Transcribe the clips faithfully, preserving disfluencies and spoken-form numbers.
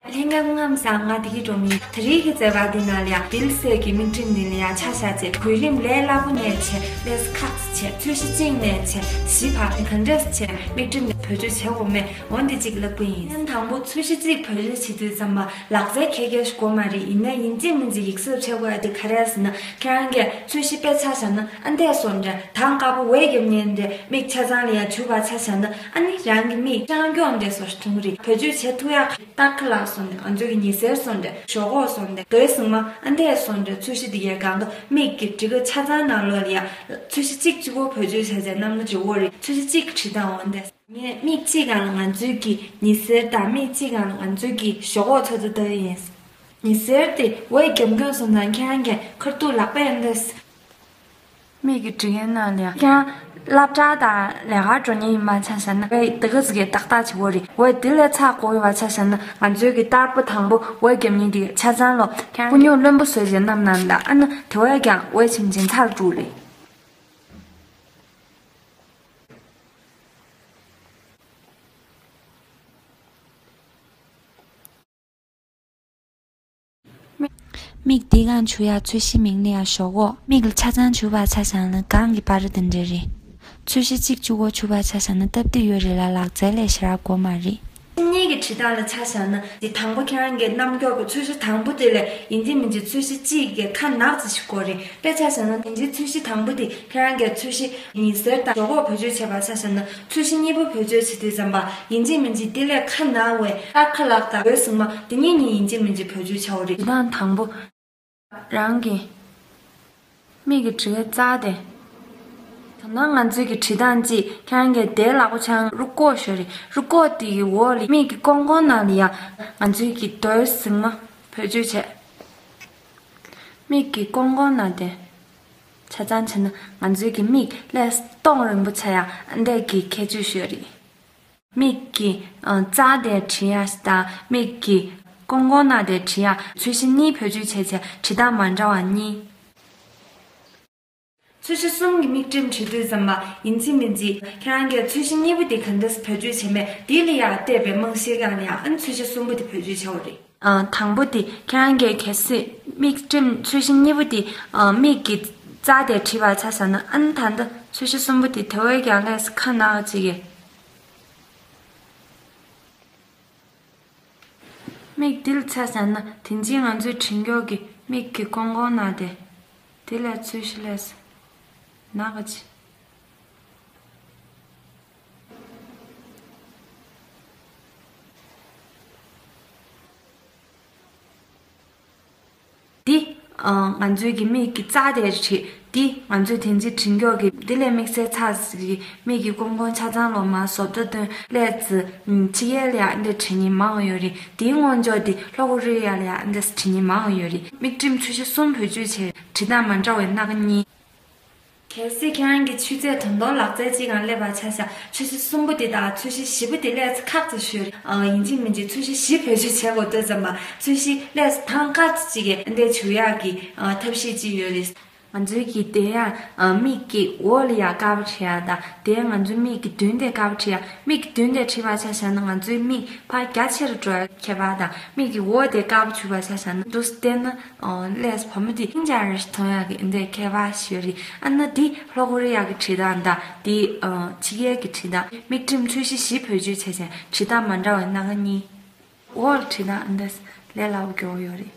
ལྷན་རྒྱས་སྐུ་ཁམས་བཟང་། ང་བདེ་སྐྱིད་སྒྲོལ་མ་ཡིན། ད་རེས་ཀྱི་མཛད་པ་འདི་ནང་ལ་ཡང་དིལ་སེ་གི་མིག་ཊིམ་འདི་ལ་ཡང་ཆ་བཞག་བྱས། གོ་རིམ་ལས་སླ་པོ་ནས་བྱས། ལས་ཁག་ཙམ་བྱས། ཚོས་གཞི་གཅིག་ནས་བྱས། བཞི་བར་ག་འདྲས་བྱས་མིག་ཊིམ་འདི་བེད་སྤྱོད་བྱེད་དགོས་མེད། འོ་འདི་གཅིག་ལབ་ཀྱི་ཡིན། དང་པོ་ཚོས་གཞི་གཅིག་བེད་སྤྱོད་བྱེད་དུས་ཙམ་པ་ལག་རྩལ་ག་གེ་ཞིག་དགོས་མ་རེད། ཡིན་ན་ཡིན་གཅིག་མིན་གཅིག་ཡིག་གཟུགས་བྱེད་དགོས་ཡ་དེ་ག་རེ་རེད་ཟེར་ན། ཁྱེད་རང་གིས་ཚོས་གཞི་དཔེ་ཆ་བཞག་ན་ཨ་འདས་སོ་འདྲ། དང་དཀར་པོ་འོད་རྒྱབ་མཁན་འདྲ་མིག་ཆ་ཚང་ལ་ཡང་འཇུག་པ་ཆ་བཞག་ན། ཨ་ནི་རང་གི་མིག་སྐྲངས་སྐྱོ་འདྲ་སོ་ཞིག་མཐོང་གི་རེད། བེད་སྤྱོད་བྱེད་ཐུབ་ཡ། སྟར་ཁ་ལག་སོ་འདྲ། ང་ཚོའི་གི་ཉི་ཟེར་སོ་འདྲ། ཞོག་ཁོག་སོ་འདྲ། རྡོའི་ཟེགས་མ། ཨ་འདས་སོ་འདྲ། ཚོས་གཞི་འདི་གའི་སྒང་ག་མིག་གི་འདྲི་ཁ་ཆ་ཚང་ནང་ལོགས་ལ་ཡ་ཚོས་གཞི་གཅིག་གཅིག་པོ་བེད་སྤྱོད་བྱས་བྱས་གནམ་ལོ་འདྲི་གོ་རེད། ཚོས་གཞི་གཅིག་བྲིས་སྟངས་འོ་འདས། ངས་མིག་གཅིག་སྒང་ལ་ང་ཚོའི་གི་ཉི་ཟེར་དང་། མིག་གཅིག་སྒང་ལ་ང་ཚོའི་གི་ཞོག་ཁོག་ཚོ་ཚོ་ལྟ་ཡི་ཡིན། ཉི་ཟེར་དེ་འོད་རྒྱབ་མཁན་སོང་ཙང་ཁྱེད་རང་གིས་ཁ་ཐུག་ལག་པས་འདི། མིག་གི་འདྲི་མཁན་ནང་ལ་ཡང་ཁྱེད་རང་སློབ་གྲྭ་དང་ལས་ཀ་འགྲོ་མཁན་ཡིན་པ་ཆ་བཞག་ན། འོད་དེ་ག་ཙམ་གྱིས་ཏག་ཏག་བྱེད་དགོས་རེད། འོད་དེ་ལས་ཚ་དགོས་ཡོད་པ་ཆ་བཞག་ན། ང་ཚོའི་གི་སྟར་པོ་དང་པོ་འོད་རྒྱབ་མཁན་དེ་ཆ་ཚང་ལོ་ཁྱེད་རང་སྤུ་སྨྱུག་རློན་པོ་བཟོས་བྱས་བསྣམས་གནང་དང་། ཨ་ནི་དེ་བས་ཀྱང་འོད་ཆེམ་ཆེམ་ཚ་རུ་འགྲོ་གི་རེད། མིག་འདི་སྒང་བྱུག་ཡ་ཚོས་གཞི། མིག་ནས་ཡ་ཞོག་ཁོག་མིག་ལ་ཆ་ཚང་བྱུག་པ་ཆ་བཞག་ན་སྒང་གི་བར་དེ་འདྲ་རེད། ཚོས་གཞི་གཅིག་གཅིག་པོ་བྱུག་པ་ཆ་བཞག་ན་སྟབས་བདེ་ཡོད་རེད་ལ། ལག་རྩལ་ལས་ཞེ་དྲག་དགོས་མ་རེད། གཉིས་ཀྱི་བྲིས་སྟངས་ལ་ཆ་བཞག་ན། འདི་དང་པོ་ཁྱེད་རང་གི་རྣམ་འགྱུར་གྱི་ཚོས་གཞི་དང་པོ་དེ་ལས་ཡིན་གཅིག་མིན་གཅིག་ཚོས་གཞི་གཅིག་གི་ཁ་ནག་ཙམ་ཞིག་དགོས་རེད། དཔེ་ཆ་བཞག་ན་དེ་འདྲའི་ཚོས་གཞི་དང་པོ་དེ་ཁྱེད་རང་གིས་ཚོས་གཞི་ཉི་ཟེར་དང་ཞོག་ཁོག་བེད་སྤྱོད་བྱས་པ་ཆ་བཞག་ན། ཚོས་གཞི་གཉིས་པོ་བེད་སྤྱོད་བྱེད་དུས་ཙམ་པ་ཡིན་གཅིག་མིན་གཅིག་དེ་ལས་ཁ་ནག་བའི་སྟར་ཁ་ལག་དང་འོད་ཟེགས་མ་དེ་གཉིས་གཉིས་ཡིན་གཅིག་མིན་གཅིག་བེད་སྤྱོད་བྱ་དགོས་རེད། བྲིས་སྟངས་དང་པོ། རང་གི་མིག་གི་འདྲི་ཁའི་རྩ་དེ། ད་ནང་ང་ཚོའི་གི་བྲིས་སྟངས་གཅིག་ཁྱེད་རང་གིས་དེའི་ལག་པ་འཆང་། རུས་ཁོག་ཞོ་རེད། རུས་ཁོག་དེ་གི་འོག་ལ་མིག་གི་ཀོང་ཀོང་ནང་ལ་ཡ་ང་ཚོའི་གི་རྡོའི་ཟེགས་མ་བེད་སྤྱོད་བྱས། མིག་གི་ཀོང་ཀོང་ནང་དེ་ཆ་ཚང་བྱས་ན་ང་ཚོའི་གི་མིག་ལས་སྟོང་རིང་པོ་ཆགས་ཡ་འདི་གི་ཁྱད་ཆོས་ཤིག་རེད། མིག་གི་ཨ་རྩ་དེ་བྲི་ཡ་དང་མིག་གི་ཀོང་ཀོང་ནང་དེ་བྲི་ཡ། ཚོས་གཞི་གཉིས་བེད་སྤྱོད་བྱས་བྱས་བྲིས་སྟངས་མ་འདྲ་བ་གཉིས། ཚོས་གཞི་གསུམ་གྱི་མིག་ཊིམ་བྲི་དུས་ཙམ་པ་ཡིན་གཅིག་མིན་གཅིག་ཁྱེད་རང་གིས་ཚོས་གཞི་གཉིས་པོ་དེ་ག་འདྲས་བེད་སྤྱོད་བྱས་མེད་དེ་ལ་ཡང་བལྟས་པའི་རྨང་གཞིའི་སྒང་ལ་ཡང་ཨ་ནི་ཚོས་གཞི་གསུམ་པོ་དེ་བེད་སྤྱོད་བྱ་དགོས་རེད། ཨ་དང་པོ་དེ་ཁྱེད་རང་གིས་གལ་སྲིད་མིག་ཊིམ་ཚོས་གཞི་གཉིས་པོ་དེ་ཨ་མིག་གི་རྩ་དེ་བྲིས་པ་ཆ་བཞག་ན། ཨ་ནི་ད་ལྟ་ཚོས་གཞི་གསུམ་པོ་དེ་དེ་བས་ཀྱང་ལས་ཁ་ནག་ཅིག་གི། མིག་འདི་ལ་ཆ་བཞག་ན་དེ་རྗེས་ང་ཚོའི་བྲིས་མགྱོགས་ཀྱི་མིག་གི་ཀོང་ཀོང་ནང་དེ་དེ་ལ་ཚོས་གཞི་ལས་ནག་ག་ཅི། འདི་ཨ་ང་ཚོའི་གི་མིག་གི་རྩ་དེར་བྲིས། འདི་ང་ཚོའི་དེ་རྗེས་བྲིས་མགྱོགས་ཀྱི་འདི་ལས་དམིགས་བསལ་ཚ་ཟེར་གི་མིག་གི་ཀོང་ཀོང་ཆ་ཚང་ལོ་མ་བཟོ་ལྟ་སྟོན་ལས་ཙི་ཕྱི་རྒྱལ་ལ་ཡང་འདི་བྲིས་མཁན་མང་བ་ཡོད་རེད། དེའི་སྔོན་འཇོག་འདི་ལྷོ་ཀོ་རི་ཡ་ལ་ཡང་འདི་བྲིས་མཁན་མང་བ་ཡོད་རེད། མིག་ཊིམ་ཚོས་གཞི་གསུམ་བེད་སྤྱོད་བྱས་བྲིས་སྟངས་མ་འདྲ་བའི་སྣ་ཁ་གཉིས། གལ་སྲིད་ཁྱེད་རང་གི་ཆུ་ཚད་དོན་དུ་ལག་རྩལ་གཅིག་སྒང་སླེབས་པ་ཆ་བཞག་ཚོས་གཞི་གསུམ་པོ་དེ་དང་ཚོས་གཞི་བཞི་པོ་དེ་ལས་ཁག་ཙམ་ཞུས། ཨ་ཡིན་གཅིག་མིན་གཅིག་ཚོས་གཞི་བཞི་བེད་སྤྱོད་བྱེད་དགོས་དུས་ཙམ་པ་ཚོས་གཞི་ལས་ཐང་ཁག་ཙམ་ཅིག་གི་འདི་བྱུག་ཡག་གི་ཨ་ཐབས་ཤེས་ཅིག་ཡོད་རེད། ང་ཚོའི་གི་དེ་ཡང་ཨ་མིག་གི་འོག་ལ་ཡང་དཀར་པོ་བྲིས་ཡག་དང་དེ་ང་ཚོའི་མིག་གི་མདུན་དེ་དཀར་པོ་བྲིས་ཡག་མིག་གི་མདུན་དེ་བྲིས་པ་ཆ་བཞག་ན་ང་ཚོའི་མིག་ཕར་རྒྱ་ཆེ་རུ་འགྲོ་ཡག་ཁྱད་པར་དང་། མིག་གི་འོག་དེ་དཀར་པོ་བྱུགས་པ་ཆ་བཞག་ན་འདུག་སེ་བལྟས་ན། ཨོ་ལས་བུ་མོ་དེ་ཧིང་ཅང་རེ་ཞིག་མཐོང་ཡག་གི་འདི་ཁྱད་པར་ཞིག་ཡོད་རེད། ཨ་ན་འདི་ལྷོ་ཀོ་རི་ཡ་གི་བྲིས་སྟངས་དང་འདི་ཨ་ཕྱི་རྒྱལ་གྱི་བྲིས་སྟངས། མིག་ཊིམ་ཚོས་གཞི་བཞི་བེད་སྤྱོད་བྱས་ཙང་བྲིས་སྟངས་མ་འདྲ་བའི་སྣ་ཁ་གཉིས། འོག་ལ་བྲིས་སྟངས་འདི་ལས་སླ་པོ་མགྱོགས་ཡོད་རེད།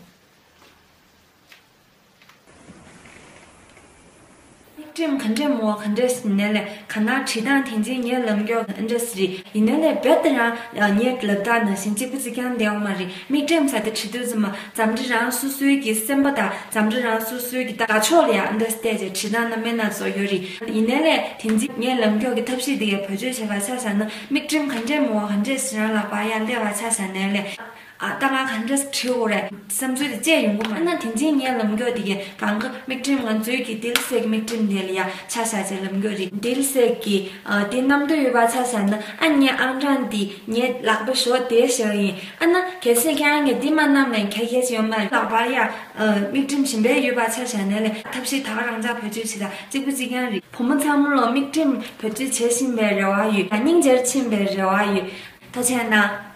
མིག་ཊིམ་ག་འདྲས་མོ་ག་འདྲས་ནས་ལས་ག་ན་བྲིས་སྟངས་དེ་འཛིན་ངས་ལམ་མགྱོགས་ག་འདྲས་རེད། ཡིན་ནའི་ལས་རྦད་དེ་རང་ངས་ལབ་སྟངས་ནང་བཞིན་གཅིག་པ་གཅིག་རྐྱང་བསྡད་ཡོད་མ་རེད། མིག་ཊིམ་ཟེར་དེ་བྲིས་དུས་ཙམ་པ་འཛམ་གྲི་རང་སོ་སོའི་གི་སེམས་པ་དང་འཛམ་གྲི་རང་སོ་སོའི་གི་དགའ་ཕྱོགས་ལ་ཡང་འདྲས་བལྟས་བྱས་བྲིས་སྟངས་སྣ་མིན་སྣ་ཚོགས་ཡོད་རེད། ཡིན་ནའི་ལས་དེ་འཛིན་ངས་ལམ་མགྱོགས་ཀྱི་ཐབས་ཤེས་འདི་གས་བེད་སྤྱོད་བྱས་པ་ཆ་བཞག་ན་མིག་ཊིམ་ག་འདྲས་མོ་ག་འདྲས་རང་ལག་པར་ཡར་སླེབས་པ་ཆ་བཞག་ནའི་ལས། ཨ་ད་ང་ག་འདྲས་བྲིས་དགོས་རེད་བསམ་ཚུལ་དེ་བཅས་ཡོང་གི་མ་རེད། ཨ་ན་དེ་འཛིན་ངས་ལམ་མགྱོགས་དེ་གས་གང་ག་མིག་ཊིམ་ང་ཚོའི་གི་དིལ་སེ་གི་མིག་ཊིམ་དེ་ལ་ཡ་ཆ་བཞག་བྱས་ལམ་མགྱོགས་རེད། དིལ་སེ་གི་ཨ་དེ་བསྣམས་འདོད་ཡོད་པ་ཆ་བཞག་ན་ཨ་ངའི་ཨང་གྲངས་འདི་ངའི་ལག་པ་ཞོག་དེ་བཞག་ཡིན། ཨ་ན་གལ་སྲིད་ཁྱེད་རང་གིས་འདི་མ་བསྣམས་ནས་ཁྱད་ཁྱད་ཅིག་ཡོད་མ་རེད། ལག་པར་ཡ་ཨ་མིག་ཊིམ་གཞན་པའི་ཡོད་པ་ཆ་བཞག་ནའི་ལས་ཐབས་ཤེས་ད་ག་རང་ཅག་བེད་སྤྱོད་བྱེད་ད་གཅིག་པ་གཅིག་རྐྱང་རེད། བུ་མོ་ཚང་མ་ལོ་མིག་ཊིམ་བེད་སྤྱོད་བྱེད་བཞིན་པའི་རེ་བ་ཡོད། སྙིང་རྗེར་ཕྱིན་པའི་རེ་བ་ཡོད། ཐུགས་རྗེ་གནང་།